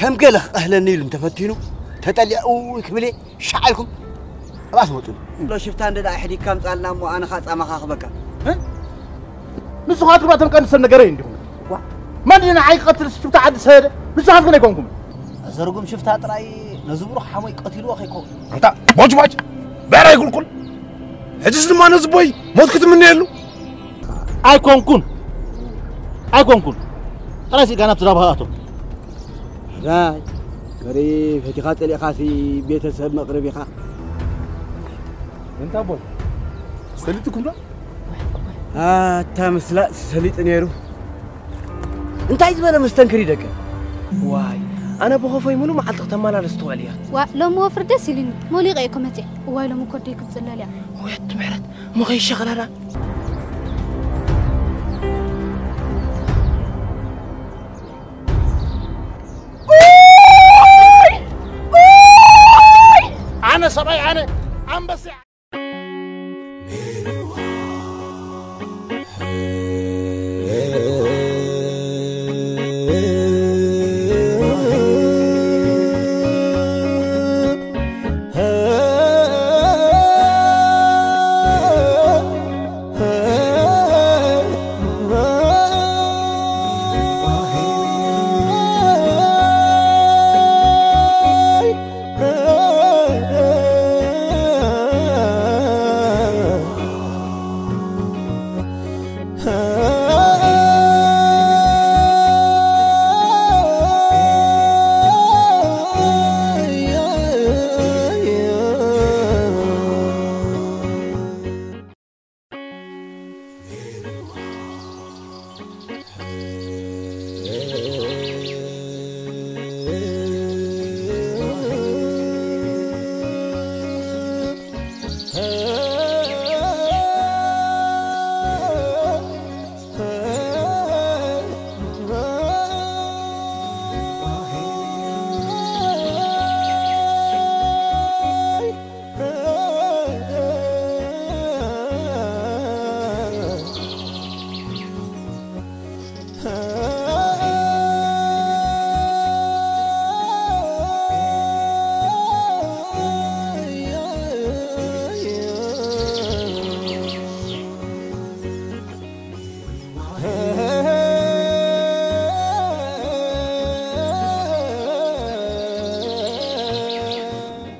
ከም ገለ ክቐህለኒ ኢሉ እንተፈቲኑ፣ ተጠሊዑ ክብል እየ፣ ሻዕ ኢልኩም ኣብኣ ትመጹ። ሎ ሽፍታ እንደ ደኣ ኣሕዲግካ ምጻልና እሞ ኣነ ኸኣ ጻማኻ ክበካ። እ? ንስኻትኩም ኣቶም ቀንዲ ሰብ ነገረይ እንዲኹም። ዋ። መን እዩ ንዓይ ክቐትል ሽፍታ ዓዲ ዝሰደደ? ንስኻትኩም ኣይኮንኩም። ዘርጉም ሽፍታ ጥራይ ነዚ ብሩኽ ሓሞይ ቀቲልዎ ከይኮን። ኣንታ ቦጭ ቦጭ፣ ብዕራይ ቁልቁል። ሕጅስ ድማ ነዚ ቦይ ሞት ክትምነየሉ። ኣይኮንኩን። ኣይኮንኩን። ጥራይ ስኢልካ ናብቲ ዳባ ኣቶ። ራይ፣ መሪ ፈቲኻ ጸሊእኻሲ ቤተሰብ መቕርብ ኢኻ። እንታ ቦይ፣ ሰሊጥኩም ዶ? ኣታ ምስላ ሰሊጡ ነይሩ። እንታይ ዝበለ መስተንክር እዩ ደቂ? ዋይ፣ ኣነ ብኸፎይ ሙሉ መዓልቲ ክተመላለስ ትውዕል እያ። ዋ፣ ሎሚ ወፍሪ ደስ ኢሉኒ። ሞሊቐ እየ እኮ መጽየ። እዋይ፣ ሎሚ እኮ ኣደይ ክትጽለል እያ። ወይ ኣቲ ምሕረት፣ እሞ ከይሸቕላላ። ኣነ ሰብኣይ፣ ኣነ ኣንበሳ።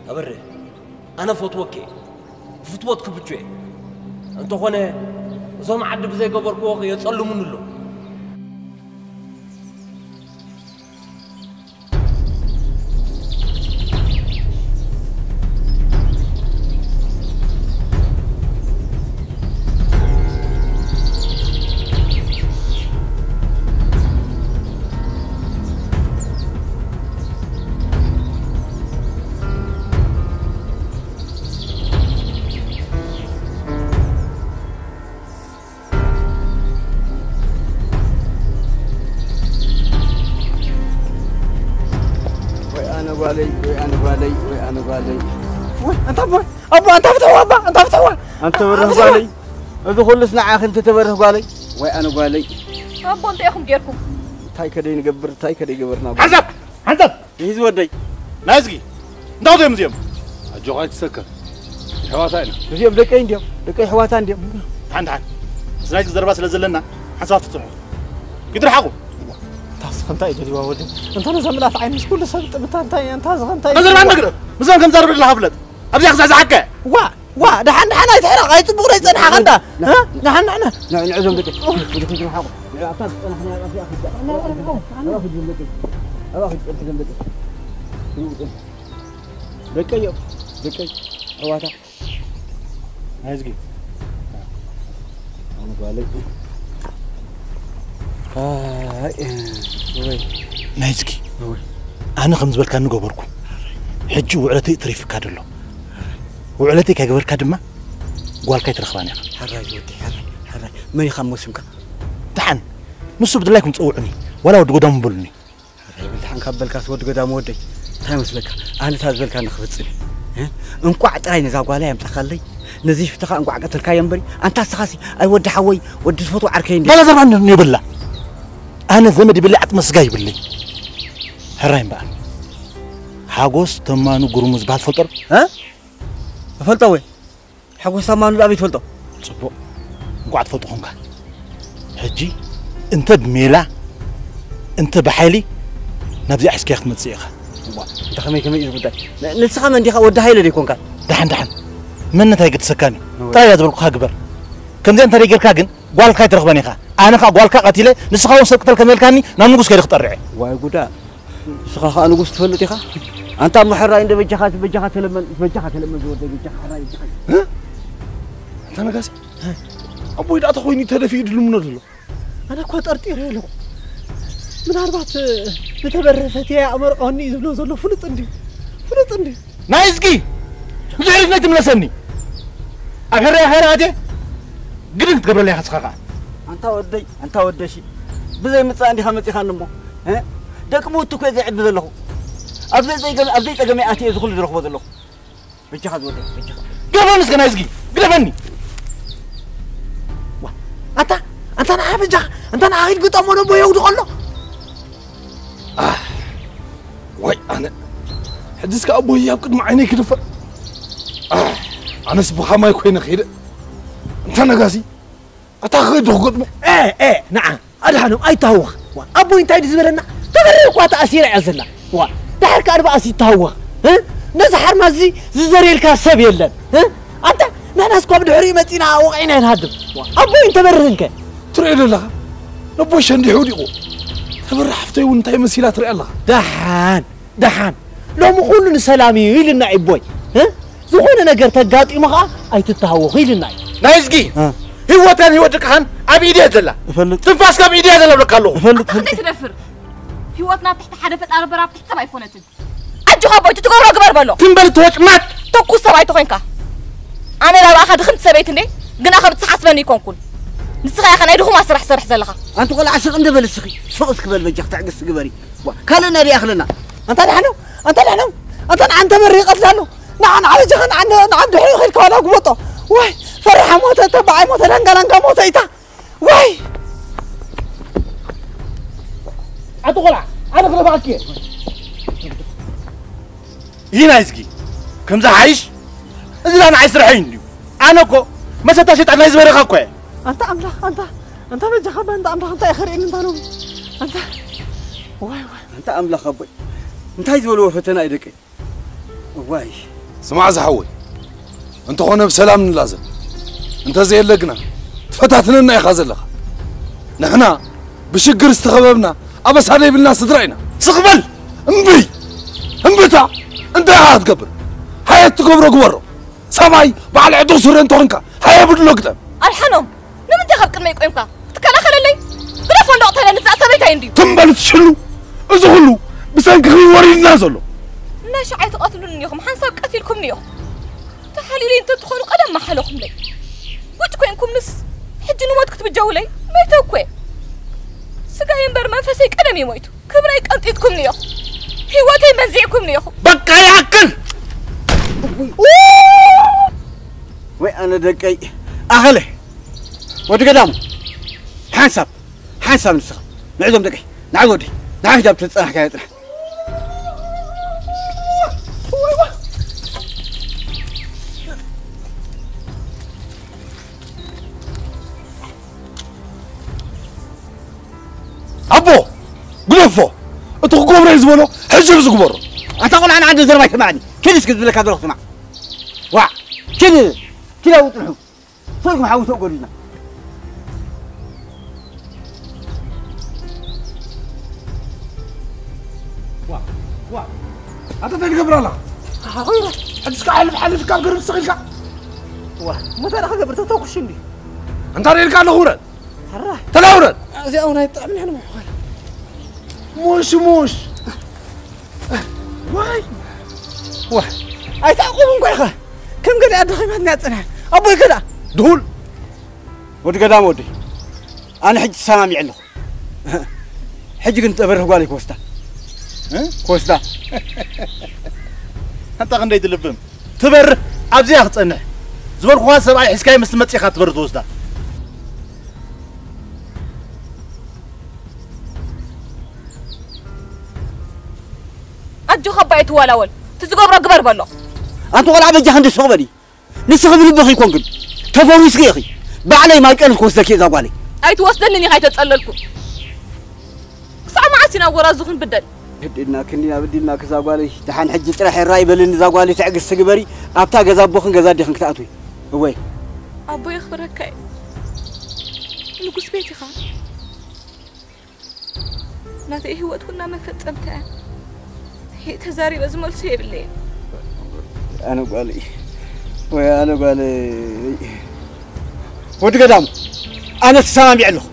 ኣበረ፣ ኣነ ፈትወኪ፣ ፍትወት ክብቹ እየ። እንተኾነ፣ እዞም ዓዲ ብዘይገበርክዎ የጸልሙኒ ኣለዉ። ወይ ኣነ ጓለይ፣ ወይ ኣነ ጓለይ፣ ወይ ኣነ ጓለይ። ወይ ኣንታ ኣቦ፣ ኣቦ፣ ኣንታ ፍትሕዋ፣ ኣባ፣ ኣንታ ፍትሕዋ። ኣንተ በርህ ኣንታ ጓለይ፣ እዚ ኩሉስ ንዓኺ እንተ ተበርህ ጓለይ። ወይ ኣነ ጓለይ። ኣቦ፣ እንታይ ኢኹም ጌርኩም? እንታይ ከደይ ንገብር፣ እንታይ ከደይ ገበርና ጓለይ። ሓንሳብ፣ ሓንሳብ። ይህዝ ወደይ። ናይዝጊ። እንታይ እዮም እዚኦም? ኣጆኻ ኣይትሰከፍ። ኣሕዋታ ኢና። እዚኦም ደቀይ እንዲዮም። ደቀይ ኣሕዋታ እንዲዮም። ሓን፣ ሓን። እዚ ናይዝጊ ዘረባ ስለ ዘለና፣ ሓንሳብ ትጽንሑ። ይድርሓቑ። እንታ ስኽ እንታይ እዩ ደሊዋ ወደይ? እንታ ነዛ ምልኣት ዓይንስ ኩሉ ሰብ ጥምታ እንታይ እያ? እንታ ስኽ እንታይ እዩ? ነዘረባ ንግረብ። ምስኦም ከም ዛረብ ደለኻ ፍለጥ። ኣብዚኣ ክዛዝሓካ። ዋ፣ ዋ፣ ደሓን፣ ደሓን ኣይትሕረቕ፣ ኣይጽቡቕ ዶ ይጸንሓኻ እንዳ? እ? ደሓን፣ ደሓን። ንዕ-፣ ንዕዞም ደቂ፣ ንዕዞም ደቂ፣ ንዕዞም ደቂ። ኣብኣ ኽድ፣ ኣብኣ ኽድ፣ ኣብኣ ኽድ፣ ደቀይ እዮም፣ ደቀይ፣ ኣሕዋታ። ናይዝጊ። ኣነ ጓለይ። ኣይ፣ ወይ። ናይዝጊ። ወይ። ኣነ ከም ዝበልካኒ ገበርኩ። ሕጂ ውዕለተይ ተሪፍካ ደሎ። ውዕለተይ ከይገበርካ ድማ ጓልካ ኣይትረኽባን ኢኻ። ሕራይ ዝወዲ፣ ሕራይ፣ ሕራይ። መን ኢኻ እሞ ስምካ? ደሓን። ንሱ ብድላይኩም ጸውዑኒ። ዋላ ወዲ ጎዳሙ በሉኒ። ሕራይ በል ደሓን ካብ በልካስ ወዲ ጎዳሙ ወደይ። እንታይ መስለካ? ኣነ እታ ዝበልካኒ ክፍጽም እየ። እ? እንቋዕ ጥራይ ነዛ ጓለይ ኣምጻኻለይ። ነዚ ሽፍታ ኸኣ እንቋዕ ቀተልካዮ እምበሪ። ኣንታ እስኻሲ፣ ኣይ ወዲ ሓወይ፣ ወዲ ዝፈትዎ ዓርከይ እንዲ። ባላ ዘርባ እንዲ የብላ። ኣነ ዘመድ ይብለይ፣ ዓጽመ ስጋ ይብለይ። ሕራይ እምበኣር። ሓጎስ ተማኑ ጉርሙ ዝበሃል ትፈልጦ ዶ? እ? እፈልጦ ወይ? ሓጎስ ተማኑ ዶ ኣበይ ትፈልጦ? ጽቡቕ። እንኳዕ ትፈልጦ ኾንካ። ሕጂ እንተ ብሜላ እንተ ብሓይሊ ናብዚኣ ሒዝካያ ክትመጽእ ኢኻ። እዋ፣ እንተ ከመይ ከመይ እዩ ጉዳይ? ን- ንስኻ መን ዲኻ? ወዲ ሃይለ ዶ ኣይኮንካን? ደሓን ደሓን። መንነት ኣይገድሰካን እዩ። እወ። ጥራይ እያ ዝበልኩኻ ግበር። ከምዚኣ እንተ ጌርካ ግን ጓልካ ኣይትረኽበን ኢኻ። ኣነ ኸኣ ጓልካ ቀቲለ ንስኻ እውን ሰብ ቅተል ከመልካኒ ናብ ንጉስ ከይደ ክጠርዐ። ዋይ ጉዳ። ንስኻ ኸኣ ንጉስ ትፈልጥ ኢኻ? ኣንታ እሞ ሕራይ እንደ በጃኻ በጃኻ ተለመን በጃኻ ተለመን ዝወደይ በጃኻ ሕራይ በጃኻ። ኣንታ ነጋሲ ኣቦይ ዳኣ ተኾይኑ ተደፊኡ ድልምኖ ዘሎ። ኣነ እኳ ጠርጢረ ኣለኹ። ምናልባት ዝተበረፈት እያ ኣመርዖኒ እዩ ዝብሎ ዘሎ ፍሉጥ እንድዩ። ፍሉጥ እንድዩ። ናይ እዝጊ ንድሕሪት ናይ ትምለሰኒ ኣብ ሕራይ ኸይረ ኣትየ ግድን ክትገብረለይ ኢኻ ንስኻ ኸዓ። ኣንታ ወደይ ኣንታ ወደሺ ብዘይ ምጻእ እንዲኻ መጺኻኒ እሞ እ? ደቂ ምውት እኮ እየ ዘዕቢ ዘለኹ። ኣብ ዘይጸገም ኣብ ዘይጸገመይ ኣትየ እዚ ኩሉ ዝረኽቦ ዘለኹ። በጃኻ ዝወደይ በጃኻ። ግደፈኒ እስከ ናይ እዝጊ ግደፈኒ። ዋ ኣንታ ኣንታ ንዓ በጃኻ ኣንታ ንዓ ኺድ ግጠሞ ነቦ የውድቖ ኣሎ። ኣህ፣ ወይ ኣነ ሕጅስ ከኣ ኣቦይ ኣብ ቅድሚ ዓይነይ ክድፈር። ኣህ፣ ኣነስ ብኸማይ ኮይነ ከይደ። እንታ ነጋሲ ኣታ ኸይዱ ክገጥሞ። ኤ ኤ ንዓ ኣድሓኖም ኣይተሃወኽ። ዋ ኣቦይ እንታይ ድዩ ዝበለና? ተበርህ እኳ ተኣሲራ እያ ዘላ። ዋ ድሓር ከኣ ንብኣስ ይተሃወኽ። እ? ነዚ ሓርማዝ እዚ ዝዘርየልካ ሰብ የለን። እ? ኣንታ ንሕናስ እኳ ብድሕሪኡ መጺና ወቒዕና ኣይንሃድም። ዋ ኣቦይ እንተበርህ እንከ? ትርእዮ ዶ ኣለኻ? ነቦይ ሸንዲሑ ወዲቑ። ተበርህ ሓፍተይ እውን እንታይ መሲላ ትርኢ ኣለኻ? ደሓን ደሓን ሎሚ ኩሉ ንሰላም እዩ ኢልና ኢቦይ እ? ዝኾነ ነገር ተጋጢሙ ኸዓ ኣይትተሃወኹ ኢልና እዩ። ናይ እዝጊ ህይወተን ህይወት ደቅኻን ኣብ ኢድ እያ ዘላ። እፈልጥ። ትንፋስካ ኣብ ኢድ እያ ዘላ እብለካ ኣለኹ። እፈልጥ። እንታይ ትደፍር? ህይወትና ኣብ ትሕቲ ሓደ ፈጣሪ እምበር ኣብ ትሕቲ ሰብ ኣይኮነትን። ኣጆኻ ኣቦይ እቲ ትገብሮ ግበር በሎ። ትም በል እቲ ወጭማት። ተኩስ ሰብኣይ ተኾይንካ ኣነ ናብኣኻ ድኽምቲ ሰበይቲ እንዴ ግና ከም እትሓስበኒ ኣይኮንኩን። ንስኻ ኢኻ ናይ ድኹማት ስራሕ ትሰርሕ ዘለኻ። ኣንቲ ቆልዓ ስቕ እንደ በል እስኺ። ስቕ እስኪ በል በጃኺ ትዕግስቲ ግበሪ። ዋ ካልእ ናይ ሪኣኽለና። ኣንታ ዳሕነው ኣንታ ዳሕነው ኣንታ ንዓን ተበሪ ይቐትላ ኣሎ። ንዓን ዓበጃኻ ንዓን ንዓን ድሕሪኡ ኸድካ ዋላ ግቦጦ። ዋይ ፈርሓ ሞተ ተባዓይ ሞተ ላንጋ ላንጋ ሞተ ኢታ። ዋይ ኣቲ ቆልዓ ኣነ ክረባዕኪ እየ። ይህን ኣይስኪ ከምዛ ሓይሽ እዚ ዳ ንዓይ ስርሐይ እንድዩ። ኣነ እኮ መሰታ ሸጣን ናይ ዝበረኻ እኮ እየ። ኣንታ ኣምላኽ ኣንታ ኣንታ በጃኻ ኣንታ ኣምላኽ እንታይ እዩ ኸርእየኒ እንታ ሎሚ ኣንታ ዋይ ዋይ ኣንታ ኣምላኽ ኣቦይ እንታይ ዝበልዎ ፈተና እዩ ደቂ እዋይ ስማዕ ዝሓወይ እንተኾነ ብሰላም ንላዘብ እንተዘየለ ግና ትፈታትነና ኢኻ ዘለኻ ንሕና ብሽግር ዝተኸበብና ኣበሳ ዘይብልና ስድራ ኢና ስቕ በል እምቢ እምብታ እንታይ ኢኻ ክትገብር ሓየት ትገብሮ ግበሮ ሰብኣይ በዓል ዕጡቕ ስረ እንተኾንካ ሃየ ብድሎ ግጠም ኣድሓኖም ንምንታይ ካብ ቅድመይ ቆምካ ክትከላኸለለይ ግደፎ እንዶ ቅተለኒ እዛ ሰበይታይ እንድዩ ትም በል ትሽሉ እዚ ኩሉ ብሰንክኺ ወሪድና ዘሎ ነሽ ኣይትቐትሉኒ ኢኹም ሓንሳብ ቀቲልኩምኒ ኢኹም ተሓሊለይ እንተትኾኑ ቀደም ምሓለኹምለይ ጉጭ ኮይንኩምንስ ሕጂ ንሞት ክትብጀውለይ መይተ እኮ እየ ስጋይ እምበር መንፈሰይ ቀደም እዩ ሞይቱ ክብረይ ቀንጢጥኩምኒ ኢኹም ህይወተይ መንዚዕኩምኒ ኢኹም በቃ ይኣክል ወይ ኣነ ደቀይ ኣኸለ ወዲ ገዳሙ ሓንሳብ ሓንሳብ ንስኻ ንዕዞም ደቀይ ንዓይ ወዲ ንዓይ ሂዳብ ተፀናሕካ ይፅናሕ ኣቦ ግደፎ እቲ ክገብሮ እዩ ዝበሎ ሕጂ ብዚ ግበሮ ኣታ ቆልዓ ንዓዲ ዘረባ ይሰማዕኒ ኪድ እስኪ ዝብለካ ዘለኹ ስማዕ ዋዕ ኪድ ኪድ ኣውፅሑ ሰይኩም ሓዊ ተእጎዱና ኣታ እንታይ ትገብር ኣላ ሕጂ እስካ ሓልፍ ሓልፍ ካብ ገርብ ስቕ ኢልካ ዋ እንታይ ደኣ ክገብር ተተኩሽ እንዲ ኣንታ ርኢልካ ኣለኹ ውረድ ሕራይ ተላውረድ እዚኣ እውን ኣይጥዕምን ሕነ ምዃን ሙሽ ሙሽ ዋይ ዋ ኣይተዕቁብ እንኳ ኢኻ ከም ገለ ኣደኸማትና ፀንሐ ኣቦይ ከዳ ድሁል ወዲ ገዳም ወዲ ኣነ ሕጂ ተሰማሚዐ ኣለኹ ሕጂ ግን ትበርህ ጓለይ ክወስዳ ክወስዳ ኣንታ ክንደይ ትልብም ትበርህ ኣብዚኣ ክፀንሕ ዝበልኩኻ ሰብኣይ ሒዝካዮ ምስ ትመፅእ ኢኻ ትበርህ ትወስዳ ኣይትወላወል። እቲ ዝገብሮ ግበር በሎ። ኣንቲ ቆልዓ በጃ ክንዲ ሱቕ በሊ። ንስኺ ብልብኺ ይኮንክን ተፈዊስኪ ኢኺ። ባዕለይ ማይ ቀንል ክወስደኪ እዛ ጓለይ። ኣይትወስደንን ኢኻ ኣይተጸለልኩ። ክሳዕ መዓስ ኢና ወራዙ ክንብደል? በዲልና ክንዲ በዲልና ክዛ ጓለይ። ደሓን ሕጂ ጥራሕ ይራይ በልኒ እዛ ጓለይ ትዕግስቲ ግበሪ። ኣብታ ገዛ ኣቦኽን ገዛ ኣዴኽን ክትኣትዊ። እወ። ኣቦ የኽብረካ እዩ። ንጉስ ቤት ኢኻ። ናተይ ህይወት ኩና መፈጸምታ እያ። ይሄ ተዛሪበ ዝመልሶ የብለይን። ኣነ ጓለይ ወይ ኣነ ጓለይ። ወዲ ገዳሙ ኣነ ተሰማሚዐ ኣለኹ።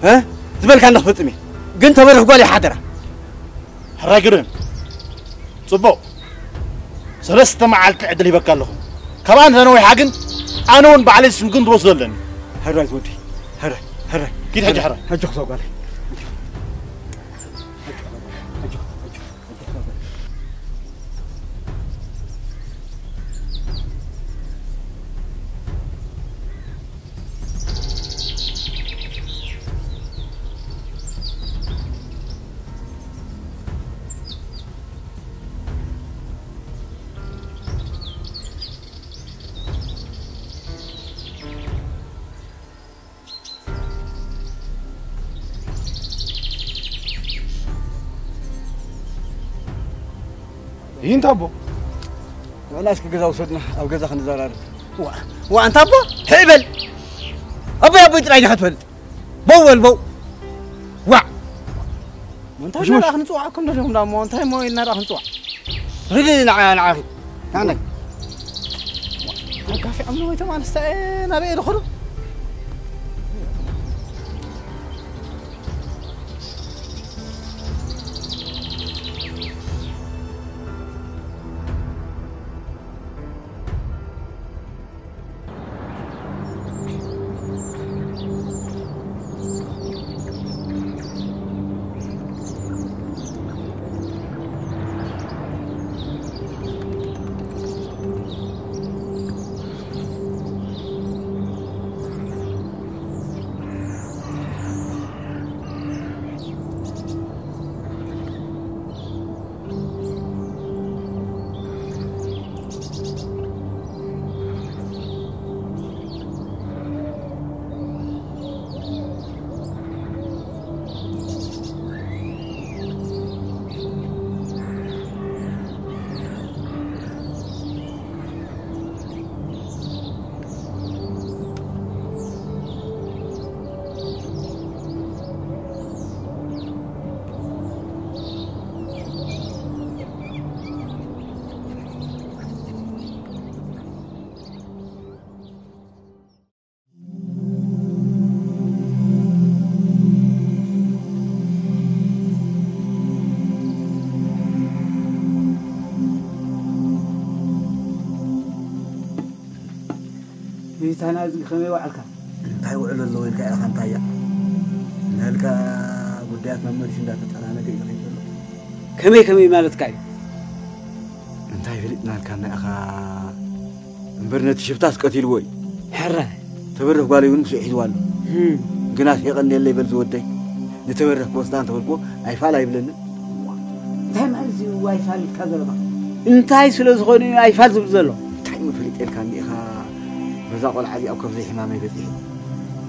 እ ዝበልካ ንኽፍጽም እየ። ግን ተበርህ ጓለይ ሓደራ። ሕራይ ግርም። ጽቡቕ። ሰለስተ መዓልቲ ዕድል ሂበካ ኣለኹ። ካብኣን ተነዊሓ ግን ኣነ እውን ባዕለይ ስምክን ትወስዶ ኣለኒ። ሕራይ ዝወዲ። ሕራይ፣ ሕራይ። ኪድ ሕጂ ሕራይ። ሕጂ ክሰው ጓለይ። ይንታ ኣቦ። ንዑና እስኪ ገዛ ውሰድና፣ ኣብ ገዛ ክንዘራረብ። ዋ፣ ዋ፣ ኣንታ ኣቦ፣ ሕይ በል። ኣቦይ፣ ኣቦይ ጥራይ ዲኻ ትበል? በው በል፣ በው። ዋ። እንታይ ሽሙሽ። እናዳ ክንጽዋዕ ከም ደለኹም ዳሞ፣ እንታይ እሞ ኢልና ዳ ክንጽዋዕ? ሪሊ ንዓ፣ ንዓ ኺድ። ንዓናይ። ኣጋፊዖም ነው ወይቶም ኣንስታይ ናበይ ይድኸዱ? ሚዛና እዚ ከመይ ዋዕልካ? እንታይ ውዕሎ ኣለዎ ኢልካ ኢኻ? እንታይ እያ? ናልካ ጉዳያት መመልሽ እንዳተጠናነገ እዩ ከይድ ዘሎ። ከመይ ከመይ ማለትካ እዩ? እንታይ ፈሊጥናልካ እና ኢኻ? እምበር ነቲ ሽፍታስ ቀቲልዎ እዩ። ሕራይ። ተበርህ ጓለይ እውን ምስኡ ሒዝዋ ኣሎ። ህም። ግናስ የቐንየለይ በል ዝወደይ። ንተበርህ ክወስዳ እንተበልኩዎ ኣይፋል ኣይብለንን። እንታይ ማለት እዩ ኣይፋል ኢልካ ዘለኻ? እንታይ ስለ ዝኾነ እዩ ኣይፋል ዝብል ዘሎ? እንታይ እሞ ፈሊጠልካ እንዲኢኻ በዛ ቆልዓ እዚኣ ኣብ ከብዚ ሕማመይ በጺሐ።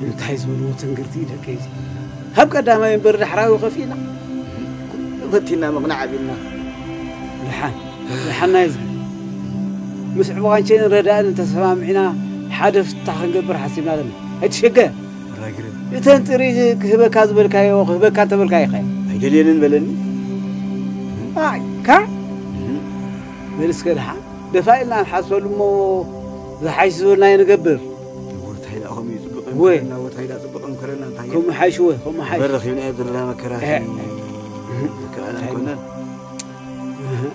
እንታይ ዝበልዎ ትንግርቲ እዩ ደቀይ እዚ? ካብ ቀዳማይ እምበር ዳሕራዊ ከፊእና። ኩሉ ፈቲና ምቕናዕ ኣቢልና። ደሓን፣ ደሓን ናይ እዚ። ምስ ዕቡቓንቸይን ረዳእን እንተሰማሚዕና ሓደ ፍታሕ ክንገብር ሓሲብና ኣለና። ኣይትሸገር። ራግረን። እተን ጥሪ ክህበካ ዝበልካዮ፣ ክህበካ እንተበልካዮ ኸ? ኣይደልየንን በለኒ። ኣይ፣ ካ? እህ። በል እስከ ደሓን። ደፋ ኢልና ንሓስበሉ እሞ ዝሓይሽ ዝበልናዮ ንገብር። ወርታይላ ከምኡ እዩ ጽቡቕ ወይ። የምከረና፣ ወርታይላ ጽቡቕ የምከረና፣ እንታይ ከምኡ ሓይሽ ወይ፣ ከምኡ ሓይሽ። በረኺብና እዩ ዘለና መከራ። እ። ከኣላ እንታይ ኣይኮነን። እህ።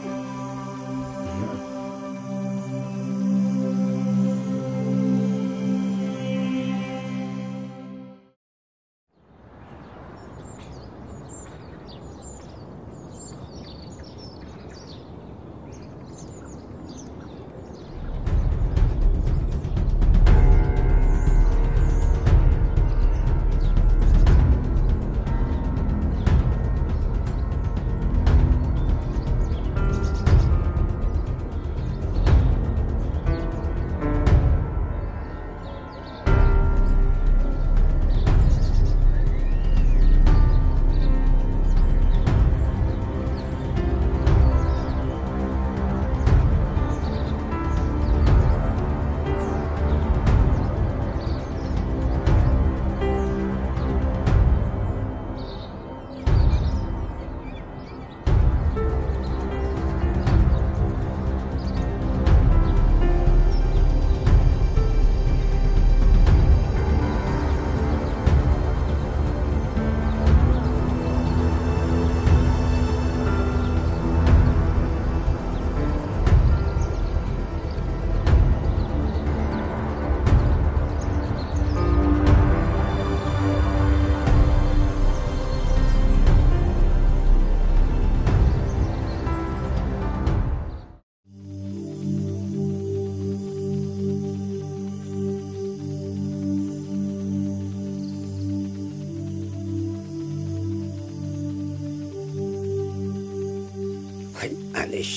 እሺ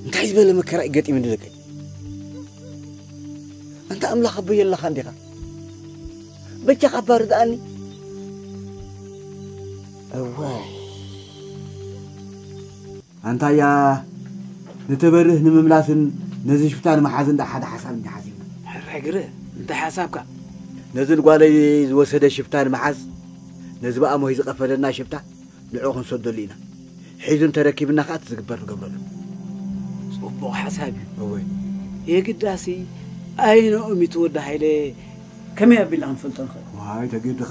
እንታይ ዝበለ መከራ ይገጢም እንደለከ ኣንተ ኣምላኽ ኣቦይ የለኻ እንዲኻ በጃኻ ባርድኣኒ እዋይ ኣንታያ ንተበርህ ንምምላስን ነዚ ሽፍታ ንምሓዝን ዳ ሓደ ሓሳብ እንዲ ሓሲብና ሕራይ ግረ እንታይ ሓሳብካ ነዚ ንጓለይ ዝወሰደ ሽፍታ ንምሓዝ ነዚ ብኣሞይ ዝቐፈደና ሽፍታ ንዑ ክንሰደሉ ኢና። ሒዙ እንተረኪብና ከኣ እቲ ዝግበር ንገብረሉ። ጽቡቕ ሓሳብ እዩ። እወ። የግዳሲ ኣይንኦም እዩ እቲ ወዲ ሃይለ ከመይ ኣቢልና ክንፈልጦ ንኽእል? ዋይ ተገድኻ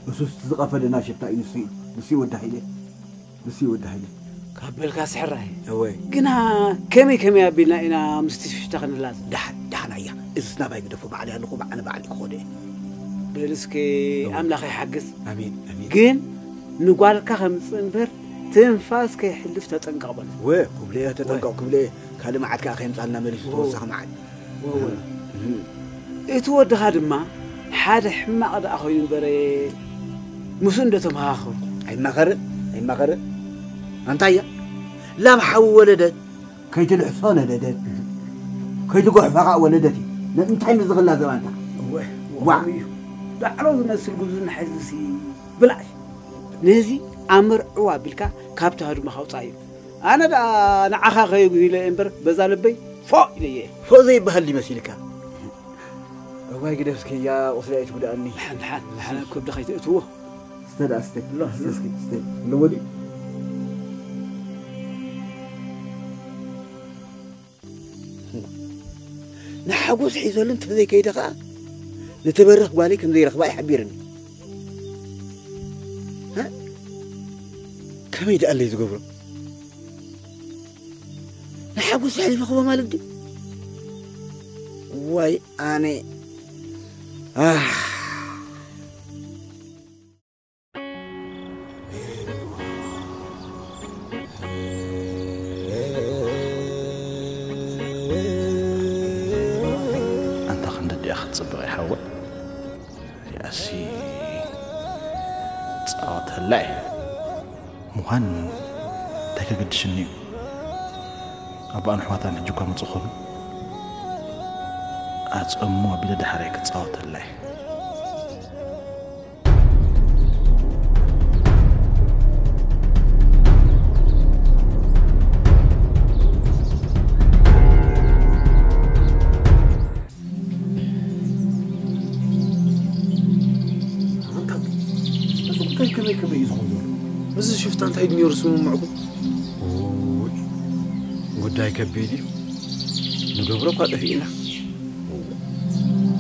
እሱስ እቲ ዝቐፈደና ሽፍታ እዩ ንሱ እዩ። ንሱ እዩ ወዲ ሃይለ። ንሱ እዩ ወዲ ሃይለ። ካብ በልካ ስሕራይ። እወ። ግና ከመይ ከመይ ኣቢልና ኢና ምስቲ ሽፍታ ክንላዘብ? ደሓን ደሓን ኣያ። እዝስ ናባይ ግደፎ ባዕለይ ኣለኹ ባዕነ ባዕለይ ክኸዶ እየ። በል እስከ ኣምላኽ ይሓግዝ። ኣሜን ኣሜን። ግን ንጓልካ ከምጽእ እምበር ትንፋስ ከይሕልፍ ተጠንቀቕ በሎ። ወ ክብሎ እየ ተጠንቀቕ ክብሎ እየ። ካልእ መዓት ከኣ ከየምጻልና መሊሱ ተወሳኺ መዓት። ወወ። እቲ ወድኻ ድማ ሓደ ሕማቕ ደኣ ኮይኑ እምበረ ምስኡ እንደ ተመኻኸርኩ። ኣይማኸርን ኣይማኸርን። ኣንታያ ላም ሓዊ ወለደት ከይትልሕሶ ነደደት ከይትጎሕፋ ከዓ ወለደት እዩ። እንታይ ምዝኽላ ዘባንታ እወ ዋ። ወኾኑ እዩ ዳዕሮ ዝመስል ጉብዝና ሕዝብሲ ብላሽ ነዚ ኣምርዕዋ ኣቢልካ ካብቲ ሃዱማ ካውፃእ እዩ ኣነ ደኣ ንዓኻ ከይጉሂለ እምበር በዛ ልበይ ፎ ኢለየ ፎ ዘይበሃል ይመሲልካ እዋይ ግደፍስከያ ቁስለይ ኣይትጉድኣኒ ሓን ሓን ሓን ከብዲ ከይትእትዎ ስተ ደኣ ስተ ኣሎ፣ ስተ እስኪ ስተ ኣለዎ ድዩ ንሓጎስ ሒዘሉ እንተዘይከይደ ኸዓ ንትበርኽ ጓለይ ከም ዘይረኽባ ይሓቢርኒ ከመይ ደኣለይ ዝገብሮ ንሓጎስ ኣሕሊፈ ክቦ ማለት ድዩ ዋይ ኣነ ኣንታ ክንዲ ኣዲኣ ክትጽብቕ እያ ሓወይ። እዚኣሲ ጻወተላ እያ። ምዃን እንታይ ከገድሽኒ እዩ? ኣቦኣን ኣሕዋታን ሕጂ እኳ መጹ ኾኑ። ኣጸሙ ኣቢለ ደሓራይ ክጻወተላ እየ። ኣንታ እዚ ጉዳይ ከመይ ከመይ እዩ ዝኸውን ዘሎ? እዚ ሽፍታ እንታይ ድዩ ነይሩ ስምምዕኩም? ኡይ፣ ጉዳይ ከቢድ እዩ። ንገብሮ እኳ ጠፊእና።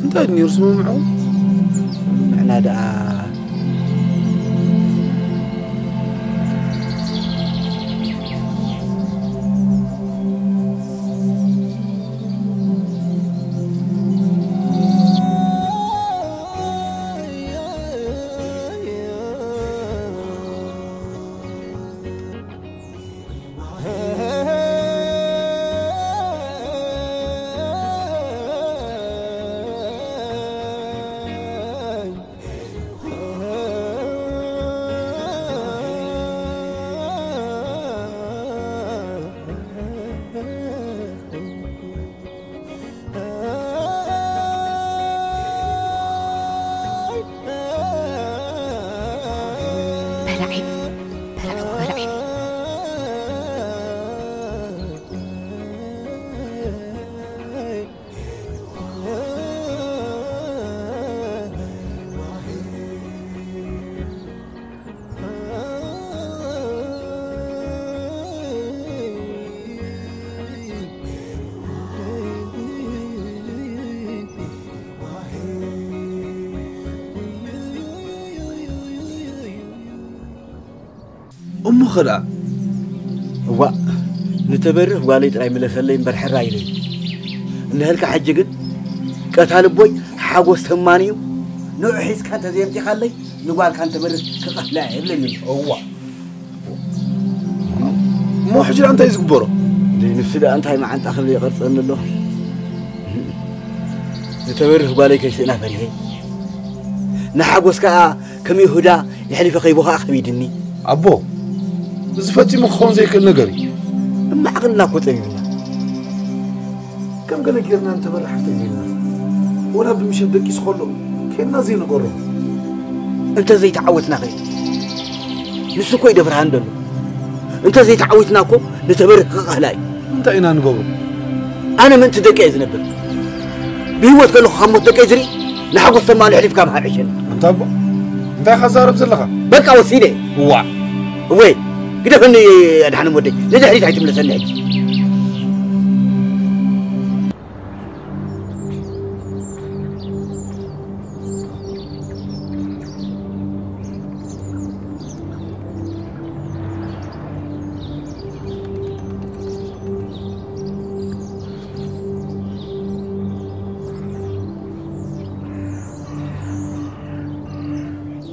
እንታይ ድዩ ነይሩ ስምምዕኹም? ንሕና ደኣ እሞ ኸ ደኣ? እዋእ ንተበርህ ጓለይ ጥራይ ምለሰለይ እምበር ሕራይ ኢለዩ። እንሀልካ ሕጂ ግን ቀታሊ ኣቦይ ሓጎስ ተማንዩ ንዑ ሒዝካ እንተዘየምጺኻለይ ንጓልካ ንተበርህ ክቐትላ እየ ይብለኒ ኣሎ። እዋእ እሞ ሕጂ ደኣ እንታይ እዩ ዝግበሮ? ደይ ንሱ ደኣ እንታይ መዓንጣ ክብል ይቐርጸኒ ኣሎ። ንተበርህ ጓለይ ከይስእና ፈሪሀ። ንሓጎስ ከኣ ከም ይሁዳ የሕሊፈ ከይቦ ከኣ ከቢድኒ። ኣቦ እዚ ፈጺሙ ክኸውን ዘይክእል ነገር እዩ። እማዕቕልና እኮ ጸቢብና። ከም ገለ ጌርና እንተበራሕቲ ጌርና። ወላ ብምሸት ደቂሱ ከሎ ኬድና ዘይንገሮ። እንተ ዘይተዓወትና ኸ? ንሱ እኮ ይደፍርሃን ዘሎ። እንተ ዘይተዓዊትና እኮ ንተበርህ ክቐህላ እዩ። እንታይ ኢና ንገብሮ? ኣነ ምእንቲ ደቂ እየ ዝነብር። ብህይወት ከለኹ ካብ ሞት ደቀይ ዝርኢ ንሓጎስ ተማሉ ሕሊፍካ ምሃብ ዕሸል። ኣንታ ኣቦ፣ እንታይ ኢኻ ትዛረብ ዘለኻ? በቃ ወሲደ። እዋ። እወይ፣ ግደፈኒ ኣድሓኖም ወደይ። ንድሕሪት ኣይትምለሰኒ ሕጂ።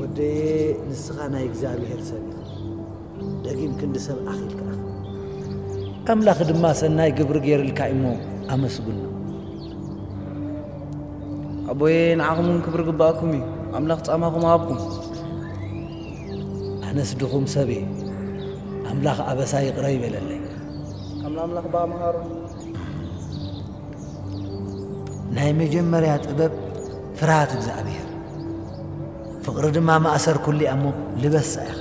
ወደየ፣ ንስኻ ናይ እግዚኣብሔር ሰብ ኢኻ። ደጊም ክንዲ ሰብ ኣኺልካ ኢኻ። ኣምላኽ ድማ ሰናይ ግብሪ ገይርልካ እሞ ኣመስግኖ። ኣቦየ፣ ንዓኹም እውን ክብሪ ግባኣኩም እዩ። ኣምላኽ ጻማኹም ሃብኩም። ኣነስ ድኹም ሰብ እየ። ኣምላኽ ኣበሳ ይቕረ ይበለለይ። ኣምላኽ ብኣምሃሩ። ናይ መጀመርያ ጥበብ ፍርሃት እግዚኣብሔር፣ ፍቕሪ ድማ ማእሰር ኩሉ እያ እሞ ልበሳ ኢኻ።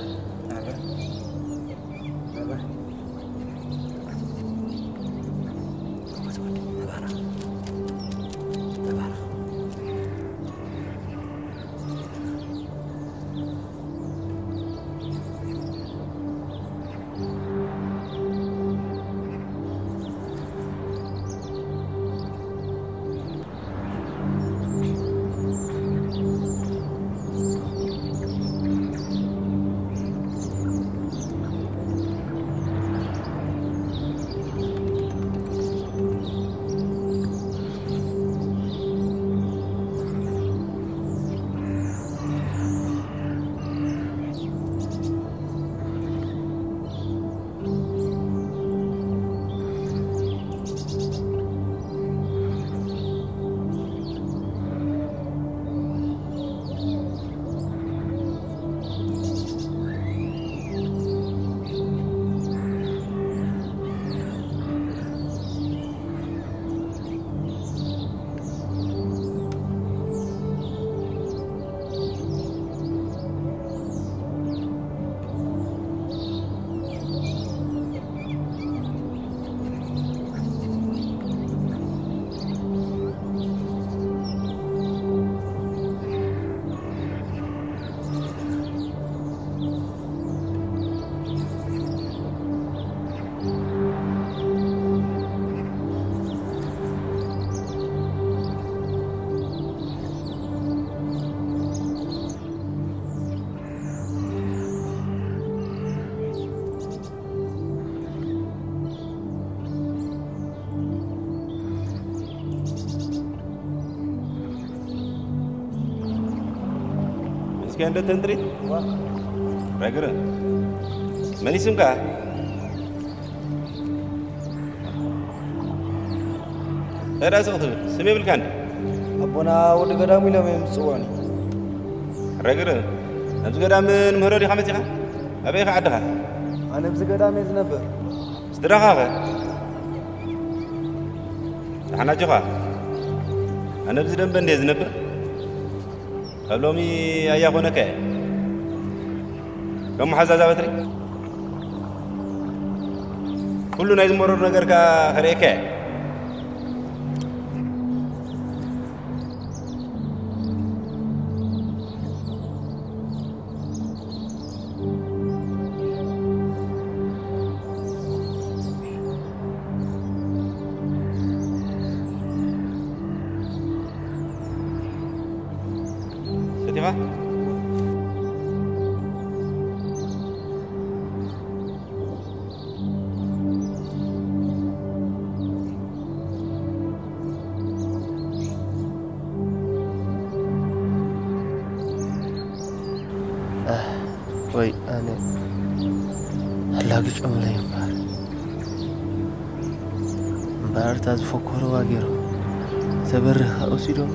እስኪ እንደ ተንትሪት ረግረ መሊስምካ ተዳስቕ ትብል ስም የብልካ እንዲ ኣቦና ወዲ ገዳሙ ኢሎም እዮም ዝፅውዑኒ። ረግረ ኣብዚ ገዳም ንምህሮ ዲኻ መፂኻ? ኣበይ ኸ ዓድኻ? ኣነ ኣብዚ ገዳም እየ ዝነብር። ስድራኻ ኸ? ደሓን ኣጆኻ። ኣነ ኣብዚ ደንበ እንድየ ዝነብር። ካብ ሎሚ ኣያ ኮነካ እየ። ከም መሓዛዛ በትሪ ኩሉ ናይ ዝመረሩ ነገር ከኣ ከርእየካ እየ። ሰቲኻ? ኣህ፣ ወይ ኣነ ኣላግጮምለይ እምበር። እምበኣር እታ ዝፈኮርዋ ገይሮም፣ እተበርህ ከኣ ወሲዶም።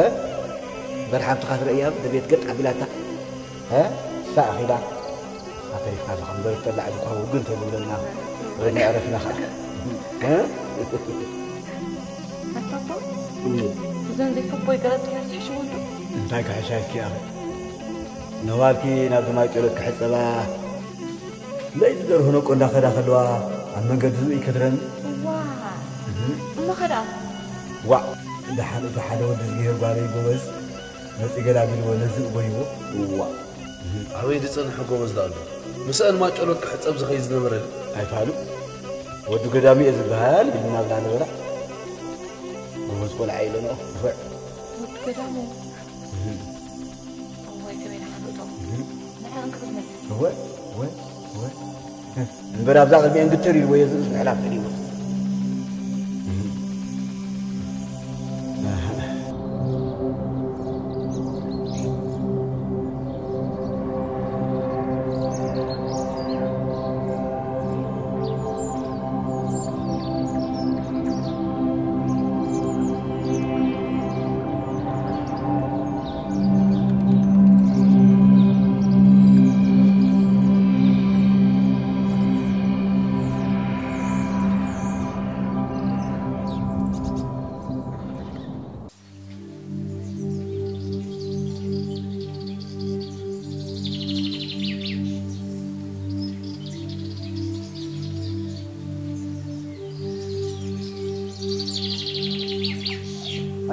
እ? እምበር ሓብትኻ ትርእያ፣ እቲ ቤት ገጥ ኣቢላታ። እ? እሳ ኣኺላ። ኣተሪፍካ ኣለኻ። እምበር ተላዕ ዝኾ ውግን ተዝብለና። ወድና ዕረፍና ኸዓ። እ? ኣታቶ? እም። እዘን ዘይከቦይ ገረጽ ናይ ትሕሽዎ እንዶ? እንታይ ክሕሻይኪ እያ? ነዋልኪ ናብዚ ማይ ጨሎት ክሕጸባ ለይቲ ደርሆ ነቆ እንዳኸዳ ከለዋ ኣብ መንገዲ ዝብኢ ከድረን። ዋ። እህ። እሞ ኸዳ? ዋዕ፣ ደሓን እቲ ሓደ ወዲ ዝግሄር ጓለይ ጎበዝ መፂ ገላጊልዎ ነዚ እጎይዎ። ዋዕ። ኣበይ ዝፀንሐ ጎበዝ ደኣ ኣሎ? ምስአን ማጨሎት ክሕፀብ ዝኸይድ ዝነበረ። ኣይፋሉ። ወዲ ገዳሚ እየ ዝበሃል ኢልና ብላ ነበራ። ጎበዝ ቆልዓ ኢለንኦ። ንፉዕ። ወዲ ገዳሙ? እህ። እዋይ፣ ከመይ ደሓን እቶም? እህ። ንዕን ክብል መጽእ። እወ፣ እወ፣ እወ። እምበር ኣብዛ ቅድሚአን ግትር ኢልዎ እየ ዝብስ ምሕላፍ ፈሊዎ።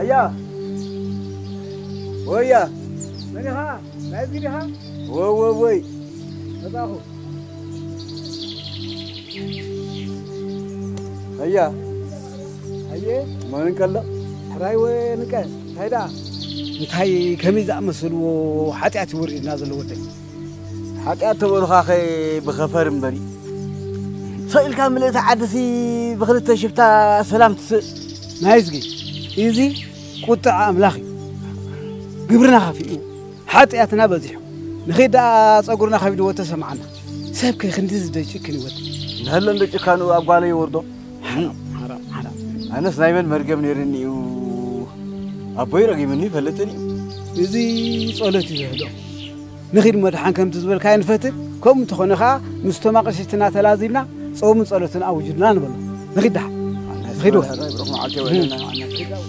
ኣያ ወያ መን ኢኻ? ናይ እዝጊ ዲኻ? ወ-፣ ወ-፣ ወይ። መጻኹ። ኣያ። ኣየ። መን እንቀሎ? ሕራይ ወ-፣ ንቀ። እንታይ ደኣ? እንታይ ከመይ ዝኣመሰልዎ ሓጢኣት ይወርድና ዘሎ ወደይ? ሓጢኣት ተበሉኻኸ ብኸፈር እምበሪ። ሰቕ ኢልካ ምልእቲ ዓድሲ ብኽልተ ሽፍታ ሰላም ትስእ። ናይ እዝጊ፣ እዚ ቁጥዓ ኣምላኽ እዩ። ግብርና ከፊኡ፣ ሓጢኣትና በዚሑ። ንኺድ ደኣ ጸጉርና ከቢድዎ ተሰምዓና። ሰብከ ክንድዚ ዶ ይጭክን ይወድ? ንህለ እንዶ ጭካኑ ኣብ ጓለይ ይወርዶ። ሓራም፣ ሓራም፣ ሓራም። ኣነስ ናይ መን መርገም ነይርኒ እዩ? ኣቦይ ረጊምኒ ይፈልጥን እዩ። እዚ ጸሎት እዩ ዘህዶ። ንኺድ እሞ ደሓን ከምቲ ዝበልካዮ ንፈትን። ከምኡ እንተኾነ ኸኣ ምስቶም ኣቕሽሽትና ተላዚብና ጾምን ጸሎትን ኣውጅልና ንበሎ። ንኺድ ደሓን። ኣነስ ንኺድ ወ-፣ መርሃ ብሩኽ መዓልቲ የውዕለና። እም። ኣነስ ንኺድ ደሓን።